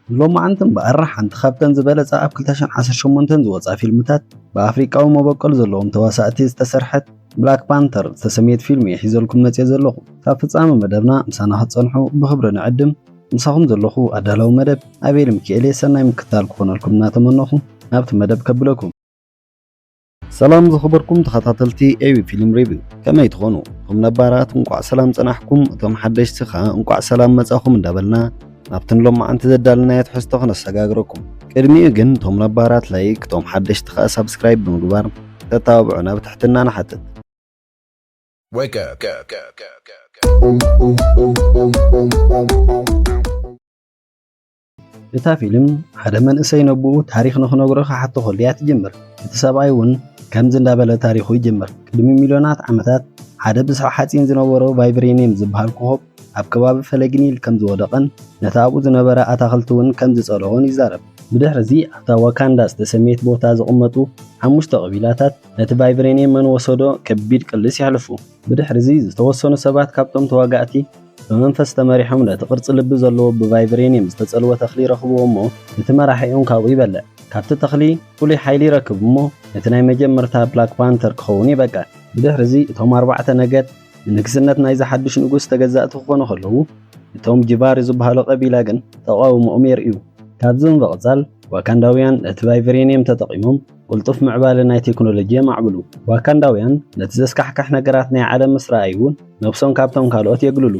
ሎማዓንቲ እምበኣር ሓንቲ ካብተን ዝበለጻ ኣብ ክልተ ሽሕን ዓሰርተ ሸሞንተን ዝወጻ ፊልምታት ብኣፍሪቃዊ መበቆል ዘለዎም ተዋሳእቲ ዝተሰርሐት ብላክ ፓንተር ዝተሰመየት ፊልም እየ ሒዘልኩም መጽየ ዘለኹ። ካብ ፍጻመ መደብና ምሳና ክትጸንሑ ብኽብሪ ንዕድም። ምሳኹም ዘለኹ ኣዳላዊ መደብ ኣቤል ሚካኤል እየ። ሰናይ ምክትታል ክኾነልኩም እናተመነኹ ናብቲ መደብ ከብለኩም። ሰላም ዝኸበርኩም ተኸታተልቲ ኤቢ ፊልም ሪቪው፣ ከመይ ትኾኑ? እቶም ነባራት እንቋዕ ሰላም ጸናሕኩም፣ እቶም ሓደሽቲ ኸኣ እንቋዕ ሰላም መጻኹም እንዳበልና ናብተን ሎማዓንቲ ዘዳለናዮ ትሕዝቶ ክነሰጋግረኩም። ቅድሚኡ ግን እቶም ነባራት ላይክ፣ እቶም ሓደሽቲ ኸኣ ሳብስክራይብ ብምግባር ተተባብዑና ብትሕትና ንሓትት። Wake up. እታ ፊልም ሓደ መንእሰይ ነቦኡ ታሪኽ ንኽነግሮ ክሓቶ ከሎ እያ ትጅምር። እቲ ሰብኣይ እውን ከምዚ እንዳበለ ታሪኹ ይጅምር። ቅድሚ ሚልዮናት ዓመታት ሓደ ብዝሒ ሓጺን ዝነበሮ ቫይብሬንየም ዝበሃል ኮኾብ ኣብ ከባቢ ፈለግ ኒል ከም ዝወደቐን ነቲ ኣብኡ ዝነበረ ኣታኽልቲ እውን ከም ዝጸለኦን ይዛረብ። ብድሕሪ እዚ ኣብታ ዋካንዳ ዝተሰመየት ቦታ ዝቕመጡ ሓሙሽተ ቀቢላታት ነቲ ቫይብሬንየም መን ወሰዶ ከቢድ ቅልስ የሕልፉ። ብድሕሪ እዚ ዝተወሰኑ ሰባት ካብቶም ተዋጋእቲ ብመንፈስ ተመሪሖም ነቲ ቅርጺ ልቢ ዘለዎ ብቫይብሬንየም ዝተጸልወ ተኽሊ ይረኽብዎ እሞ እቲ መራሒኦም ካብኡ ይበልዕ። ካብቲ ተኽሊ ፍሉይ ሓይሊ ይረክብ እሞ ነቲ ናይ መጀመርታ ብላክ ፓንተር ክኸውን ይበቅዕ። ብድሕሪ እዚ እቶም ኣርባዕተ ነገድ ንንግስነት ናይዚ ሓድሽ ንጉስ ተገዛእቲ ክኾኑ ከለዉ፣ እቶም ጂቫሪ ዝበሃሉ ቀቢላ ግን ተቓውሞኦም የርእዩ። ካብዚ ብምቕጻል ዋካንዳውያን ነቲ ቫይብሬንየም ተጠቒሞም ቅልጡፍ ምዕባለ ናይ ቴክኖሎጂ የማዕብሉ። ዋካንዳውያን ነቲ ዘስካሕክሕ ነገራት ናይ ዓለም ምስ ረኣዩ እውን ነብሶም ካብቶም ካልኦት የግልሉ።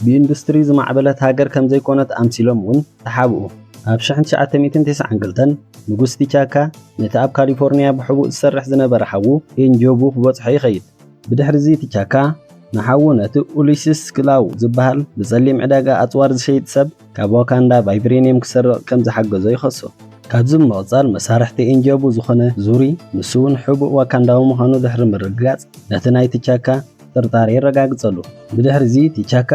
ብኢንዱስትሪ ዝማዕበለት ሃገር ከም ዘይኮነት ኣምሲሎም እውን ተሓብኡ። ኣብ ሽሕን ትሽዓተ ሚእትን ተስዓን ክልተን ንጉስ ቲቻካ ነቲ ኣብ ካሊፎርኒያ ብሕቡእ ዝሰርሕ ዝነበረ ሓዉ ኤንጆቡ ክበጽሖ ይኸይድ። ብድሕሪ እዚ ቲቻካ ንሓዉ ነቲ ኡሊስስ ክላው ዝበሃል ብጸሊም ዕዳጋ ኣጽዋር ዝሸይጥ ሰብ ካብ ዋካንዳ ቫይብሬንየም ክሰርቕ ከም ዝሓገዞ ይኸሶ። ካብዚ ብምቕጻል መሳርሕቲ ኤንጆቡ ዝኾነ ዙሪ ንሱ እውን ሕቡእ ዋካንዳዊ ምዃኑ ድሕሪ ምርግጋጽ ነቲ ናይ ቲቻካ ጥርጣሬ የረጋግጸሉ። ብድሕሪ እዚ ቲቻካ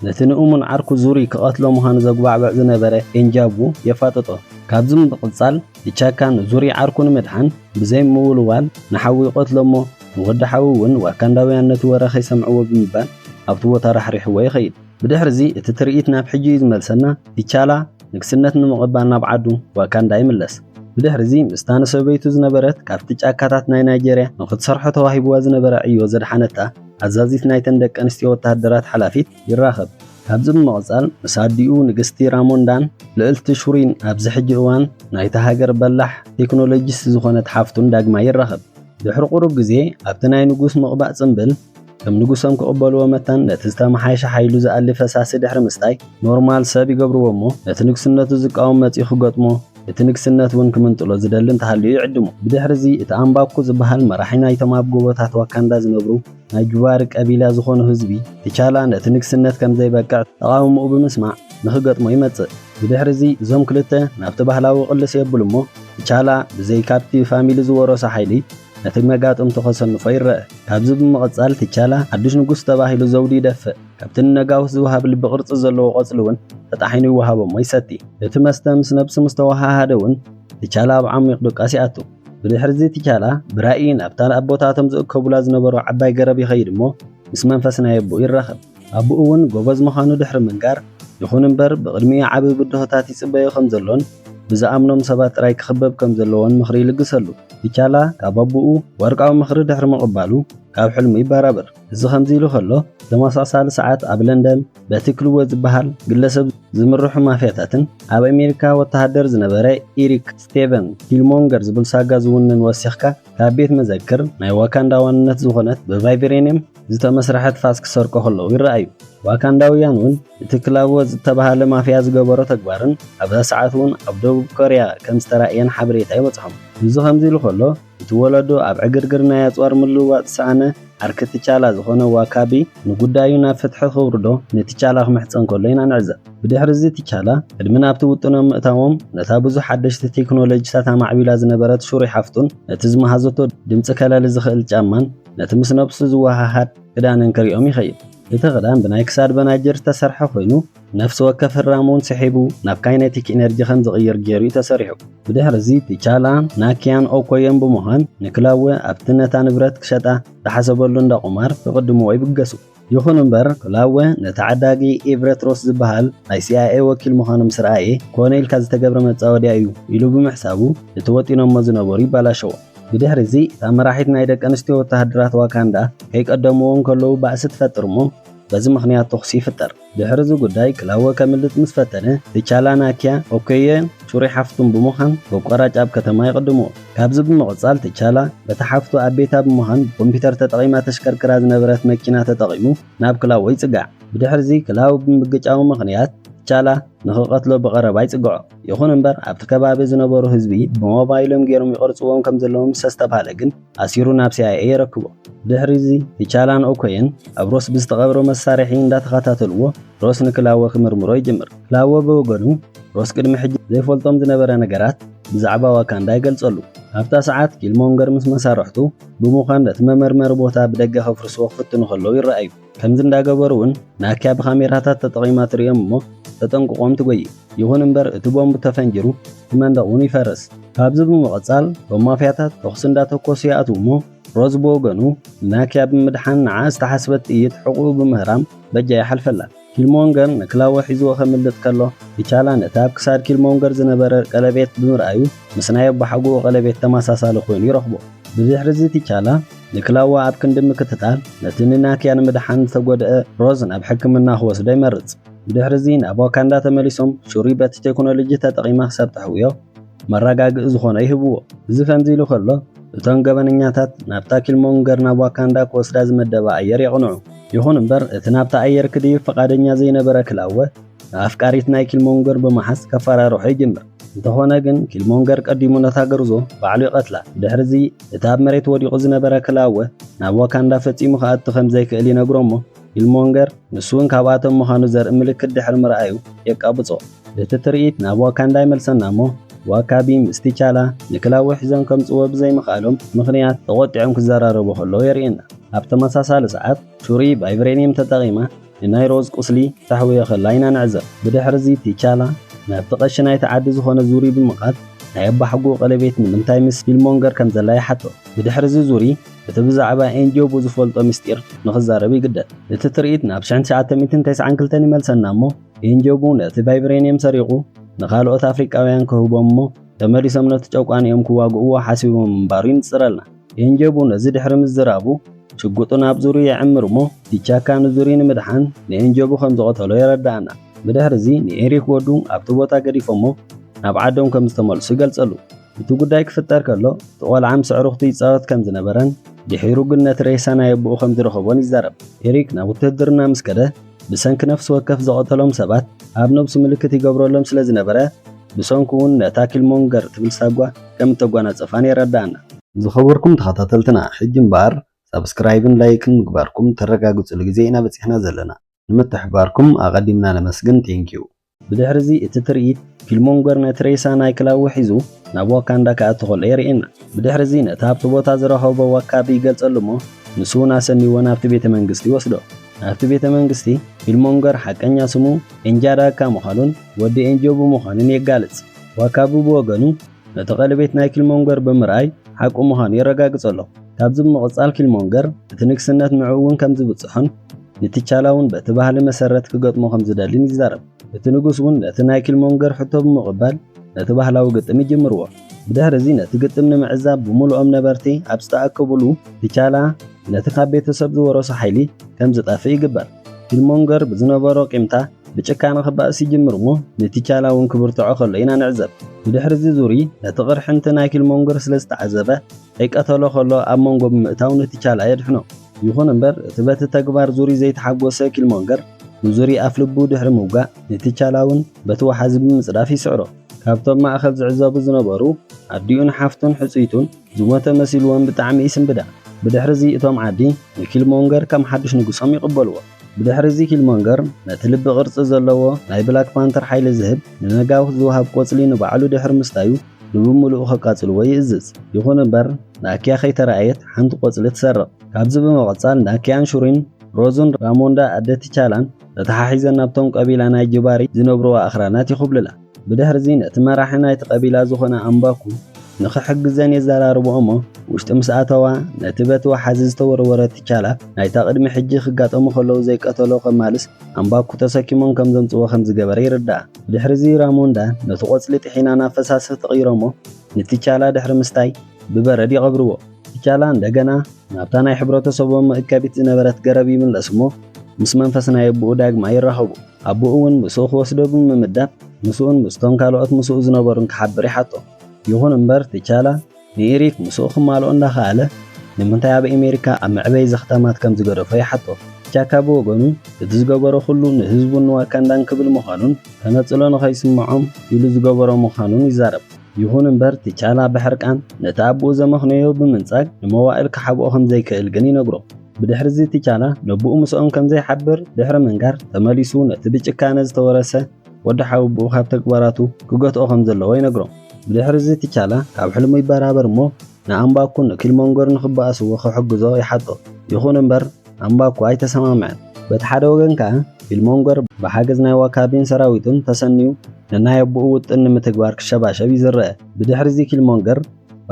ነቲ ንእሙን ዓርኩ ዙሪ ክቐትሎ ምዃኑ ዘጉባዕብዕ ዝነበረ ኤንጃቡ የፋጥጦ። ካብዚ ብምቕጻል ቲቻካ ንዙሪ ዓርኩ ንምድሓን ብዘይ ምውልዋል ንሓዉ ይቐትሎ እሞ ንወዲ ሓዉ እውን ዋካንዳውያን ነቲ ወረ ከይሰምዕዎ ብምባል ኣብቲ ቦታ ራሕሪሕዎ ይኸይድ። ብድሕሪ እዚ እቲ ትርኢት ናብ ሕጂ እዩ ዝመልሰና። ቲቻላ ንግስነት ንምቕባል ናብ ዓዱ ዋካንዳ ይምለስ። ብድሕሪ እዚ ምስታ ንሰበይቱ ዝነበረት ካብቲ ጫካታት ናይ ናይጀርያ ንኽትሰርሖ ተዋሂብዋ ዝነበረ ዕዮ ዘድሓነታ ኣዛዚት ናይተን ደቂ ኣንስትዮ ወተሃደራት ሓላፊት ይራኸብ። ካብዚ ብምቕጻል ምስ ኣዲኡ ንግስቲ ራሞንዳን ልእልቲ ሹሪን ኣብዚ ሕጂ እዋን ናይታ ሃገር በላሕ ቴክኖሎጂስት ዝኾነት ሓፍቱን ዳግማይ ይራኸብ። ድሕሪ ቁሩብ ግዜ ኣብቲ ናይ ንጉስ ምቕባእ ጽምብል ከም ንጉሶም ክቕበልዎ መታን ነቲ ዝተመሓየሸ ሓይሉ ዝኣሊ ፈሳሲ ድሕሪ ምስታይ ኖርማል ሰብ ይገብርዎ እሞ ነቲ ንግስነቱ ዝቃወም መጺኡ ክገጥሞ እቲ ንግስነት እውን ክምንጥሎ ዝደሊ እንተሃልዩ ይዕድሞ። ብድሕሪ እዚ እቲ ኣምባኩ ዝበሃል መራሒ ናይቶም ኣብ ጎቦታት ዋካንዳ ዝነብሩ ናይ ጁባሪ ቀቢላ ዝኾኑ ህዝቢ ቲቻላ ነቲ ንግስነት ከም ዘይበቅዕ ተቓውሞኡ ብምስማዕ ንኽገጥሞ ይመጽእ። ብድሕሪ እዚ እዞም ክልተ ናብቲ ባህላዊ ቅልስ የብሉ እሞ ቲቻላ ብዘይ ካብቲ ፋሚሊ ዝወረሶ ሓይሊ ነቲ መጋጥምቱ ከሰንፎ ይረአ። ካብዚ ብምቕጻል ቲቻላ ሓድሽ ንጉስ ተባሂሉ ዘውዲ ይደፍእ። ካብቲ ንነጋውስ ዝወሃብ ልቢ ቅርጺ ዘለዎ ቆጽሊ እውን ተጣሒኑ ይወሃቦ እሞ ይሰቲ። እቲ መስተ ምስ ነብሱ ምስ ተወሃሃደ እውን ቲቻላ ኣብ ዓሚቕ ድቃስ ይኣቱ። ብድሕሪ እዚ ቲቻላ ብራእይ ናብታ ኣቦታቶም ዝእከቡላ ዝነበሩ ዓባይ ገረብ ይኸይድ እሞ ምስ መንፈስ ናይ ኣቦኡ ይራኸብ። ኣቦኡ እውን ጎበዝ ምዃኑ ድሕሪ ምንጋር፣ ይኹን እምበር ብቕድሚኡ ዓቢ ብድሆታት ይጽበዮ ከም ዘሎን ብዝኣምኖም ሰባት ጥራይ ክኽበብ ከም ዘለዎን ምኽሪ ይልግሰሉ። ቲቻላ ካብ ኣቦኡ ወርቃዊ ምኽሪ ድሕሪ ምቕባሉ ካብ ሕልሙ ይበራበር። እዚ ከምዚ ኢሉ ከሎ፣ ተመሳሳሊ ሰዓት ኣብ ለንደን በቲ ክልወ ዝበሃል ግለሰብ ዝምርሑ ማፍያታትን ኣብ ኣሜሪካ ወተሃደር ዝነበረ ኢሪክ ስቴቨን ኪልሞንገር ዝብል ሳጋ ዝውንን ወሲኽካ ካብ ቤት መዘክር ናይ ዋካንዳ ዋንነት ዝኾነት ብቫይብሬንየም ዝተመስረሐት ፋስ ክሰርቆ ከለዉ ይረኣዩ። ዋካንዳውያን እውን እቲ ክላዎ ዝተባሃለ ማፍያ ዝገበሮ ተግባርን ኣብዛ ሰዓት እውን ኣብ ደቡብ ኮርያ ከም ዝተራእየን ሓበሬታ ይበጽሖም። እዚ ከምዚ ኢሉ ከሎ፣ እቲ ወለዶ ኣብ ዕግርግር ናይ ኣጽዋር ምልውዋጥ ዝሰኣነ ዓርኪ ቲቻላ ዝኾነ ዋካቢ ንጉዳዩ ናብ ፍትሒ ክውርዶ ንቲቻላ ክምሕጸን ከሎ ኢና ንዕዘብ። ብድሕሪ እዚ ቲቻላ ቅድሚ ናብቲ ውጥኖም ምእታዎም ነታ ብዙሕ ሓደሽቲ ቴክኖሎጂታት ኣማዕቢላ ዝነበረት ሹሪ ሓፍቱን ነቲ ዝመሃዘቶ ድምጺ ከለሊ ዝኽእል ጫማን ነቲ ምስ ነብሱ ዝወሃሃድ ክዳንን ክሪኦም ይኸይድ። እቲ ክዳን ብናይ ክሳድ በናጅር ዝተሰርሐ ኮይኑ ነፍሲ ወከፍ ህራም እውን ስሒቡ ናብ ካይነቲክ ኢነርጂ ከም ዝቕይር ገይሩ እዩ ተሰሪሑ። ብድሕሪ እዚ ቲቻላ ናኪያን ኦኮየን ብምዃን ንክላወ ኣብቲ ነታ ንብረት ክሸጣ ዝሓሰበሉ እንዳ ቁማር ክቕድምዎ ይብገሱ። ይኹን እምበር ክላወ ነቲ ዓዳጊ ኤቨረት ሮስ ዝበሃል ናይ ሲ ኣይ ኤ ወኪል ምዃኑ ምስ ረኣየ፣ ኮነ ኢልካ ዝተገብረ መጻወድያ እዩ ኢሉ ብምሕሳቡ፣ እቲ ወጢኖሞ ዝነበሩ ይባላሸዎ። ብድሕሪ እዚ እታ መራሒት ናይ ደቂ ኣንስትዮ ወተሃደራት ዋካንዳ ከይቀደምዎ እንከለዉ ባእሲ ትፈጥር እሞ፣ በዚ ምኽንያት ተኹሲ ይፍጠር። ድሕሪ እዚ ጉዳይ ክላወ ከምልጥ ምስ ፈተነ፣ ትቻላ ናኪያ ኦኮየ ሹሪ ሓፍቱን ብምዃን በቋራጭ ኣብ ከተማ ይቕድምዎ። ካብዚ ብምቕጻል ትቻላ በታ ሓፍቱ ኣብ ቤታ ብምዃን ብኮምፒውተር ተጠቒማ ተሽከርክራ ዝነበረት መኪና ተጠቒሙ ናብ ክላወ ይጽጋዕ። ብድሕሪ እዚ ክላወ ብምግጫዊ ምኽንያት ትቻላ ንኽቐትሎ ብቐረባ ይጽግዖ። ይኹን እምበር ኣብቲ ከባቢ ዝነበሩ ህዝቢ ብሞባይሎም ገይሮም ይቐርጽዎም ከም ዘለዉ ምስ ኣስተብሃለ ግን ኣሲሩ ናብ ሲ ኣይ ኤ የረክቦ። ድሕሪ እዚ ትቻላን ኦኮየን ኣብ ሮስ ብዝተቐብረ መሳርሒ እንዳተኸታተልዎ ሮስ ንክላወ ክምርምሮ ይጅምር። ክላወ ብወገኑ ሮስ ቅድሚ ሕጂ ዘይፈልጦም ዝነበረ ነገራት ብዛዕባ ዋካንዳ ይገልጸሉ። ኣብታ ሰዓት ኪልሞንገር ምስ መሳርሕቱ ብምዃን ነቲ መመርመሪ ቦታ ብደገ ከፍርስዎ ክፍትኑ ከለዉ ይረኣዩ። ከምዚ እንዳገበሩ እውን ናኪያ ብካሜራታት ተጠቒማ ትርእዮም እሞ ተጠንቅቖም ትጎይ። ይኹን እምበር እቲ ቦምብ ተፈንጂሩ እቲ መንደቕ እውን ይፈርስ። ካብዚ ብምቕጻል ቶም ማፍያታት ተኹሲ እንዳተኮሱ ይኣትዉ እሞ ሮዝ ብወገኑ ናኪያ ብምድሓን ንዓ ዝተሓስበት ጥይት ሕቑኡ ብምህራም በጃ ይሓልፈላ። ኪልሞንገር ንክላወ ሒዝዎ ከምልጥ ከሎ ትቻላ ነቲ ኣብ ክሳድ ኪልሞንገር ዝነበረ ቀለቤት ብምርኣዩ ምስ ናይ ኣቦሓጎኡ ቀለቤት ተመሳሳሊ ኮይኑ ይረኽቦ። ብድሕሪ እዚ ትቻላ ንክላወ ኣብ ክንዲ ምክትታል ነቲ ንናኪያ ንምድሓን ዝተጎድአ ሮዝ ናብ ሕክምና ክወስዶ ይመርጽ። ብድሕሪ እዚ ናብ ዋካንዳ ተመሊሶም ሹሪ በቲ ቴክኖሎጂ ተጠቒማ ክሳብ ተሕውዮ መረጋግኢ ዝኾኖ ይህብዎ። እዚ ከምዚ ኢሉ ከሎ እቶም ገበነኛታት ናብታ ኪልሞንገር ናብ ዋካንዳ ክወስዳ ዝመደባ ኣየር የቕንዑ። ይኹን እምበር እቲ ናብታ ኣየር ክድይብ ፍቓደኛ ዘይነበረ ክላወ ንኣፍቃሪት ናይ ኪልሞንገር ብምሓዝ ከፈራርሖ ይጅምር። እንተኾነ ግን ኪልሞንገር ቀዲሙ ነታ ገርዞ ባዕሉ ይቐትላ። ድሕሪ እዚ እቲ ኣብ መሬት ወዲቑ ዝነበረ ክላወ ናብ ዋካንዳ ፈጺሙ ክኣቱ ከም ዘይክእል ይነግሮ እሞ ኪልሞንገር ንሱ እውን ካብኣቶም ምዃኑ ዘርኢ ምልክት ድሕሪ ምርኣዩ የቃብጾ። እቲ ትርኢት ናብ ዋካንዳ ይመልሰና እሞ ዋካቢ ምስ ቲቻላ ንክላወ ሒዞም ከምጽዎ ብዘይምኽኣሎም ምኽንያት ተቖጢዖም ክዘራረቡ ከለዉ የርእየና። ኣብ ተመሳሳሊ ሰዓት ሹሪ ቫይብሬኒየም ተጠቒማ ንናይ ሮዝ ቁስሊ ተሕውዮ ከላ ኢና ንዕዘብ። ብድሕሪ እዚ ቲቻላ ናብቲ ቀሺ ናይቲ ዓዲ ዝኾነ ዙሪ ብምኻድ ናይ ኣባሓጎኡ ቀለቤት ንምንታይ ምስ ኪልሞንገር ከም ዘላ ይሓቶ። ብድሕሪ እዚ ዙሪ እቲ ብዛዕባ ኤንጆቡ ዝፈልጦ ምስጢር ንኽዛረብ ይግደድ። እቲ ትርኢት ናብ ሽሕን ትሽዓተ ሚእትን ተስዓን ክልተን ይመልሰና እሞ ኤንጆቡ ነቲ ቫይብሬኒየም ሰሪቑ ንኻልኦት ኣፍሪቃውያን ክህቦም እሞ ተመሊሶም ነቲ ጨቋኒኦም ክዋግእዎ ሓሲቦም ምንባሩ ይንጽረልና። ኤንጆቡ ነዚ ድሕሪ ምዝራቡ ሽጉጡ ናብ ዙሪ የዕምር እሞ ቲቻካ ንዙሪ ንምድሓን ንኤንጆቡ ከም ዝቐተሎ የረድኣና። ብድሕሪ እዚ ንኤሪክ ወዱ ኣብቲ ቦታ ገዲፎሞ ናብ ዓዶም ከም ዝተመልሱ ይገልጸሉ። እቲ ጉዳይ ክፍጠር ከሎ እቲ ቆልዓ ምስ ኣዕሩኽቱ ይጻወት ከም ዝነበረን ድሒሩ ግን ነቲ ሬሳ ናይ ኣቦኡ ከም ዝረኸቦን ይዛረብ። ኤሪክ ናብ ውትህድርና ምስ ከደ ብሰንኪ ነፍሲ ወከፍ ዝቐተሎም ሰባት ኣብ ነብሱ ምልክት ይገብረሎም ስለ ዝነበረ ብሰንኩ እውን ነታ ኪልሞንገር ትብል ሳጓ ከም እተጓናጸፋን የረድኣና። ዝኸበርኩም ተኸታተልትና ሕጂ እምበኣር ሳብስክራይብን ላይክን ምግባርኩም ተረጋግጹሉ ግዜ ኢና በጺሕና ዘለና። ንምትሕብባርኩም ኣቐዲምና ነመስግን። ቴንኪዩ። ብድሕሪ እዚ እቲ ትርኢት ኪልሞንገር ነቲ ሬሳ ናይ ክላዊ ሒዙ ናብ ዋካንዳ ክኣቱ ከሎ የርእየና። ብድሕሪ እዚ ነቲ ኣብቲ ቦታ ዝረኸቦ ዋካቢ ይገልጸሉ እሞ ንሱ እውን ኣሰኒዎ ናብቲ ቤተ መንግስቲ ይወስዶ። ናብቲ ቤተ መንግስቲ ኪልሞንገር ሓቀኛ ስሙ ኤንጃዳካ ምዃኑን ወዲ ኤንጆቡ ምዃኑን የጋልጽ። ዋካቢ ብወገኑ ነቲ ቀለቤት ናይ ኪልሞንገር ብምርኣይ ሓቁ ምዃኑ የረጋግጸሉ። ካብዚ ብምቕጻል ኪልሞንገር እቲ ንግስነት ንዕኡ እውን ከም ዝብጽሖን ንቲቻላ እውን በቲ ባህሊ መሰረት ክገጥሞ ከም ዝደልን ይዛረብ። እቲ ንጉስ እውን ነቲ ናይ ኪልሞንገር ሕቶ ብምቕባል ነቲ ባህላዊ ግጥም ይጅምርዎ። ብድሕሪ እዚ ነቲ ግጥም ንምዕዛብ ብምሉኦም ነበርቲ ኣብ ዝተኣከቡሉ ቲቻላ ነቲ ካብ ቤተሰብ ዝወረሶ ሓይሊ ከም ዝጠፍእ ይግበር። ኪልሞንገር ብዝነበሮ ቂምታ ብጭካነ ክባእስ ይጅምር እሞ ንቲቻላ እውን ክብርትዖ ከሎ ኢና ንዕዘብ። ብድሕሪ እዚ ዙሪ ነቲ ቅርሕንቲ ናይ ኪልሞንገር ስለ ዝተዓዘበ ከይቀተሎ ከሎ ኣብ መንጎ ብምእታው ንቲቻላ የድሕኖ። ይኹን እምበር እቲ በቲ ተግባር ዙሪ ዘይተሓጎሰ ኪልሞንገር ንዙሪ ኣፍ ልቡ ድሕሪ ምውጋእ ንቲቻላ እውን በቲ ወሓዚ ብምጽዳፍ ይስዕሮ። ካብቶም ማእኸል ዝዕዘቡ ዝነበሩ ኣዲኡን ሓፍቱን ሕጽይቱን ዝሞተ መሲልዎም ብጣዕሚ ይስንብዳ። ብድሕሪ እዚ እቶም ዓዲ ንኪልሞንገር ከም ሓድሽ ንጉሶም ይቕበልዎ። ብድሕሪ እዚ ኪልሞንገር ነቲ ልቢ ቅርጺ ዘለዎ ናይ ብላክ ፓንተር ሓይሊ ዝህብ ንነጋውስ ዝወሃብ ቆጽሊ ንባዕሉ ድሕሪ ምስታዩ ንብምሉኡ ከቃጽልዎ ይእዝዝ። ይኹን እምበር ናኪያ ከይተራእየት ሓንቲ ቆጽሊ ትሰርቕ። ካብዚ ብምቕጻል ናኪያን ሹሪን ሮዙን ራሞንዳ ኣደ ቲቻላን ተተሓሒዘን ናብቶም ቀቢላ ናይ ጅባሪ ዝነብርዋ ኣኽራናት ይኹብልላ። ብድሕሪ እዚ ነቲ መራሒ ናይቲ ቀቢላ ዝኾነ ኣምባኩ ንኽሕግዘን የዘራርብኦ እሞ፣ ውሽጢ ምስ ኣተዋ፣ ነቲ በቲ ወሓዚ ዝተወርወረ ትቻላ፣ ናይታ ቅድሚ ሕጂ ክጋጠሙ ከለዉ ዘይቀተሎ ከማልስ ኣምባኩ ተሰኪሞም ከም ዘምጽዎ ከም ዝገበረ ይርዳእ። ብድሕሪ እዚ ራሞንዳ ነቲ ቆጽሊ ጥሒና ናብ ፈሳሲ ትቕይሮ እሞ፣ ንትቻላ ድሕሪ ምስታይ ብበረድ ይቐብርዎ። ትቻላ እንደገና ናብታ ናይ ሕብረተሰቦም መእከቢት ዝነበረት ገረብ ይምለስ እሞ፣ ምስ መንፈስ ናይ ኣቦኡ ዳግማይ ይራኸቡ። ኣቦኡ እውን ምስኡ ክወስዶ ብምምዳብ፣ ምስኡን ምስቶም ካልኦት ምስኡ ዝነበሩን ክሓብር ይሓቶ። ይኹን እምበር፣ ትቻላ ንኢሪክ ምስኡ ክማልኦ እንዳኸኣለ፣ ንምንታይ ኣብ ኣሜሪካ ኣብ መዕበዪ ዘኽታማት ከም ዝገደፎ ይሓቶ። ቻካ ብወገኑ፣ እቲ ዝገበሮ ኩሉ ንህዝቡን ንዋካንዳን ክብል ምዃኑን፣ ተነጽሎ ንኸይስምዖም ኢሉ ዝገበሮ ምዃኑን ይዛረብ። ይኹን እምበር፣ ትቻላ ብሕርቃን ነቲ ኣቦኡ ዘመኽነዮ ብምንጻግ፣ ንመዋእል ክሓብኦ ከም ዘይክእል ግን ይነግሮ። ብድሕሪ እዚ ትቻላ ነቦኡ ምስኦም ከም ዘይሓብር ድሕሪ ምንጋር፣ ተመሊሱ ነቲ ብጭካነ ዝተወረሰ ወዲ ሓወቦኡ ካብ ተግባራቱ ክገትኦ ከም ዘለዎ ይነግሮ። ብድሕሪ እዚ ትቻላ ካብ ሕልሙ ይበራበር እሞ፣ ንኣምባኩን ንኪልሞንገርን ክበኣስዎ ክሕግዞ ይሓቶ። ይኹን እምበር፣ ኣምባኩ ኣይተሰማምዐን። በቲ ሓደ ወገን ከኣ፣ ኪልሞንገር ብሓገዝ ናይ ዋካቢን ሰራዊቱን ተሰንዩ፣ ንናይ ኣቦኡ ውጥን ንምትግባር ክሸባሸብ እዩ ዝረአ። ብድሕሪ እዚ ኪልሞንገር፣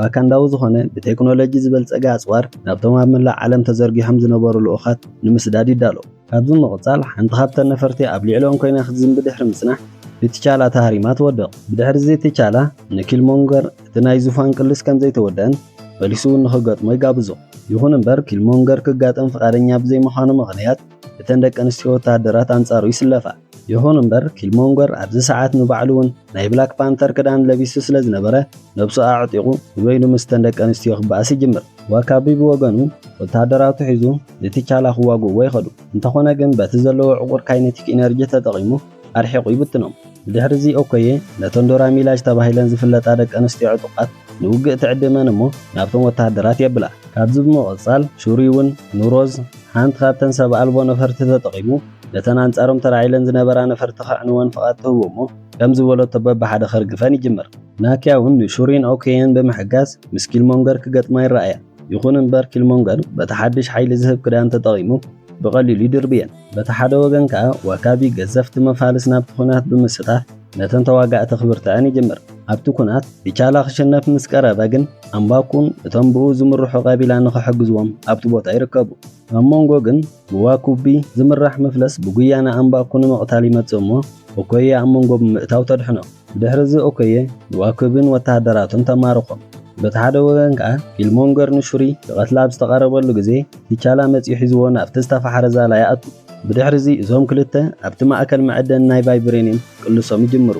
ዋካንዳዊ ዝኾነ ብቴክኖሎጂ ዝበልጸገ ኣጽዋር ናብቶም ኣብ መላእ ዓለም ተዘርጊሖም ዝነበሩ ልኡኻት ንምስዳድ ይዳሎ። ካብዚ ምቕጻል፣ ሓንቲ ካብተን ነፈርቲ ኣብ ልዕሊኦም ኮይና ክትዝንቢ ድሕሪ ምጽናሕ፣ ብትቻላ ተሃሪማ ትወድቕ። ብድሕሪ እዚ ትቻላ ንኪልሞንገር እቲ ናይ ዙፋን ቅልስ ከም ዘይተወደአን መሊሱ እውን ንኽገጥሞ ይጋብዞ። ይኹን እምበር፣ ኪልሞንገር ክጋጠም ፍቓደኛ ብዘይምዃኑ ምኽንያት፣ እተን ደቂ ኣንስትዮ ወተሃደራት ኣንጻሩ ይስለፋ። ይኹን እምበር፣ ኪልሞንገር ኣብዚ ሰዓት ንባዕሉ እውን ናይ ብላክ ፓንተር ክዳን ለቢሱ ስለ ዝነበረ፣ ነብሱ ኣዕጢቑ ንበይኑ ምስተን ደቂ ኣንስትዮ ክበኣስ ይጅምር። ዋካቢ ብወገኑ፣ ወተሃደራቱ ሒዙ ንትቻላ ክዋግእዎ ይኸዱ። እንተኾነ ግን፣ በቲ ዘለዎ ዕቑር ካይነቲክ ኢነርጂ ተጠቒሙ ኣርሒቑ ይብትኖም። ብድሕሪ እዚ ኦኮየ፣ ነተን ዶራ ሚላጅ ተባሂለን ዝፍለጣ ደቂ ኣንስትዮ ዕጡቓት ንውግእ ትዕድመን እሞ፣ ናብቶም ወተሃደራት የብላ። ካብዚ ብምቕጻል፣ ሹሪ እውን ንሮዝ፣ ሓንቲ ካብተን ሰብ ኣልቦ ነፈርቲ ተጠቒሙ፣ ነተን ኣንጻሮም ተራዒለን ዝነበራ ነፈርቲ ከዕንወን ፍቓድ ትህቦ እሞ፣ ከም ዝበለቶ በብሓደ ከርግፈን ይጅምር። ናኪያ እውን ንሹሪን ኦኮየን ብምሕጋዝ ምስ ኪልሞንገር ክገጥማ ይረኣያ። ይኹን እምበር፣ ኪልሞንገር በቲ ሓድሽ ሓይሊ ዝህብ ክዳን ተጠቒሙ ብቐሊሉ ይድርብየን። በቲ ሓደ ወገን ከኣ፣ ዋካቢ ገዘፍቲ መፋልስ ናብቲ ኲናት ብምስታፍ፣ ነተን ተዋጋእቲ ክብርትዐን ይጅምር። ኣብቲ ኲናት፣ ትቻላ ክሽነፍ ምስ ቀረበ ግን፣ ኣምባኩን እቶም ብኡ ዝምርሑ ቀቢላ ንኽሕግዝዎም ኣብቲ ቦታ ይርከቡ። ኣብ መንጎ ግን፣ ብዋኩቢ ዝምራሕ መፍለስ ብጉያ ንኣምባኩ ንምቕታል ይመጽእ እሞ፣ ኦኮየ ኣብ መንጎ ብምእታው ተድሕኖ። ብድሕሪ እዚ ኦኮየ ንዋኩብን ወተሃደራቱን ተማርኾም። በቲ ሓደ ወገን ከኣ፣ ኪልሞንገር ንሹሪ ክቐትላ ኣብ ዝተቓረበሉ ግዜ፣ ትቻላ መጺኡ ሒዝዎ ናብቲ ዝተፋሕረ ዛላ ይኣቱ። ብድሕሪ እዚ እዞም ክልተ ኣብቲ ማእከል መዐደኒ ናይ ቫይብሬንየም ቅልሶም ይጅምሩ።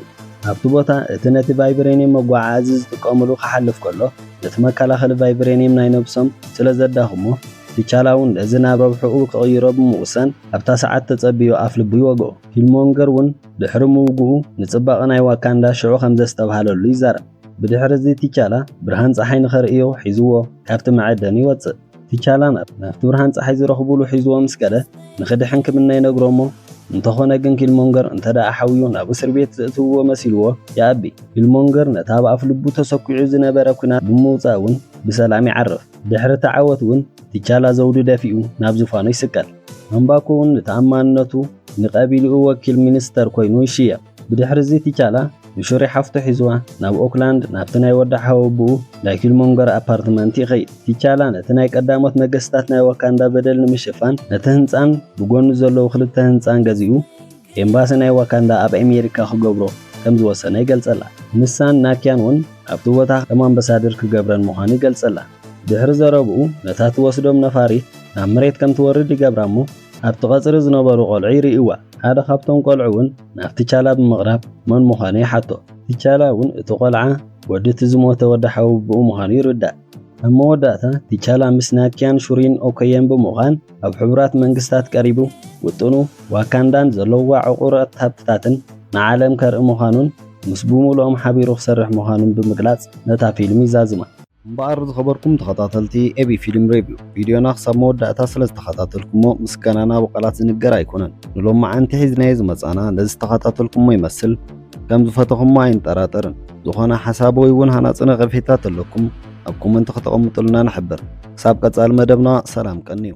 ኣብቲ ቦታ እቲ ነቲ ቫይብሬንየም መጓዓዓዚ ዝጥቀምሉ ክሓልፍ ከሎ፣ ነቲ መከላኸሊ ቫይብሬንየም ናይ ነብሶም ስለ ዘዳኽሞ፣ ትቻላ እውን ነዚ ናብ ረብሕኡ ክቕይሮ ብምውሳን፣ ኣብታ ሰዓት ተጸብዮ ኣፍ ልቡ ይወግኦ። ኪልሞንገር እውን ድሕሪ ምውግኡ ንጽባቐ ናይ ዋካንዳ ሽዑ ከም ዘስተብሃለሉ ይዛረብ። ብድሕሪ እዚ ትቻላ ብርሃን ጸሓይ ንኸርእዮ ሒዝዎ ካብቲ መዐደኒ ይወጽእ። ትቻላ ናብ ናብቲ ብርሃን ጸሓይ ዝረኽቡሉ ሒዝዎ ምስ ከደ ንኽድሕን ክምነ ይነግሮ እሞ፣ እንተኾነ ግን ኪልሞንገር እንተ ደኣ ሓውዩ ናብ እስር ቤት ዘእትውዎ መሲልዎ ይኣቢ። ኪልሞንገር ነቲ ኣብ ኣፍ ልቡ ተሰኲዑ ዝነበረ ኲናት ብምውጻእ እውን ብሰላም ይዓርፍ። ድሕሪ እቲ ዓወት እውን ትቻላ ዘውዱ ደፊኡ ናብ ዙፋኑ ይስቀል። ኣምባኮ እውን ንተኣማንነቱ ንቀቢልኡ ወኪል ሚኒስተር ኮይኑ ይሽየም። ብድሕሪ እዚ ትቻላ ንሹሪ ሓፍቱ ሒዝዋ ናብ ኦክላንድ ናብቲ ናይ ወዲ ሓወብኡ ናይ ኪልሞንገር ኣፓርትመንት ይኸይድ። ትቻላ ነቲ ናይ ቀዳሞት ነገስታት ናይ ዋካንዳ በደል ንምሽፋን ነቲ ህንጻን ብጎኑ ዘለዉ ክልተ ህንጻን ገዚኡ ኤምባሲ ናይ ዋካንዳ ኣብ ኣሜሪካ ክገብሮ ከም ዝወሰነ ይገልጸላ። ንሳን ናኪያን እውን ኣብቲ ቦታ ከም ኣምባሳደር ክገብረን ምዃኑ ይገልጸላ። ድሕሪ ዘረብኡ ነታ ትወስዶም ነፋሪት ናብ መሬት ከም ትወርድ ይገብራ እሞ ኣብቲ ቀጽሪ ዝነበሩ ቆልዑ ይርእይዋ። ሓደ ካብቶም ቆልዑ እውን ናብ ትቻላ ብምቕራብ መን ምዃኑ ይሓቶ። ትቻላ እውን እቲ ቆልዓ ወዲ እቲ ዝሞተ ወዲ ሓወብኡ ምዃኑ ይርዳእ። ኣብ መወዳእታ ትቻላ ምስ ናኪያን ሹሪን ኦኮየን ብምዃን ኣብ ሕቡራት መንግስታት ቀሪቡ ውጥኑ ዋካንዳን ዘለዋ ዕቑራት ሃብትታትን ንዓለም ከርኢ ምዃኑን ምስ ብምሉኦም ሓቢሩ ክሰርሕ ምዃኑን ብምግላጽ ነታ ፊልም ይዛዝማ። እምበኣር ዝኸበርኩም ተኸታተልቲ ኤቢ ፊልም ሬቪው፣ ቪድዮና ክሳብ መወዳእታ ስለ ዝተኸታተልኩሞ ምስጋናና ብቓላት ዝንገር ኣይኮነን። ንሎማዓንቲ ሒዝናዮ ዝመጻና ነዚ ዝተኸታተልኩሞ ይመስል። ከም ዝፈተኹሞ ኣይንጠራጠርን። ዝኾነ ሓሳብ ወይ እውን ሃናጺ ነቐፌታ ተለኩም ኣብ ኮመንት ከተቐምጡልና ንሕብር። ክሳብ ቀጻሊ መደብና ሰላም ቀንዩ።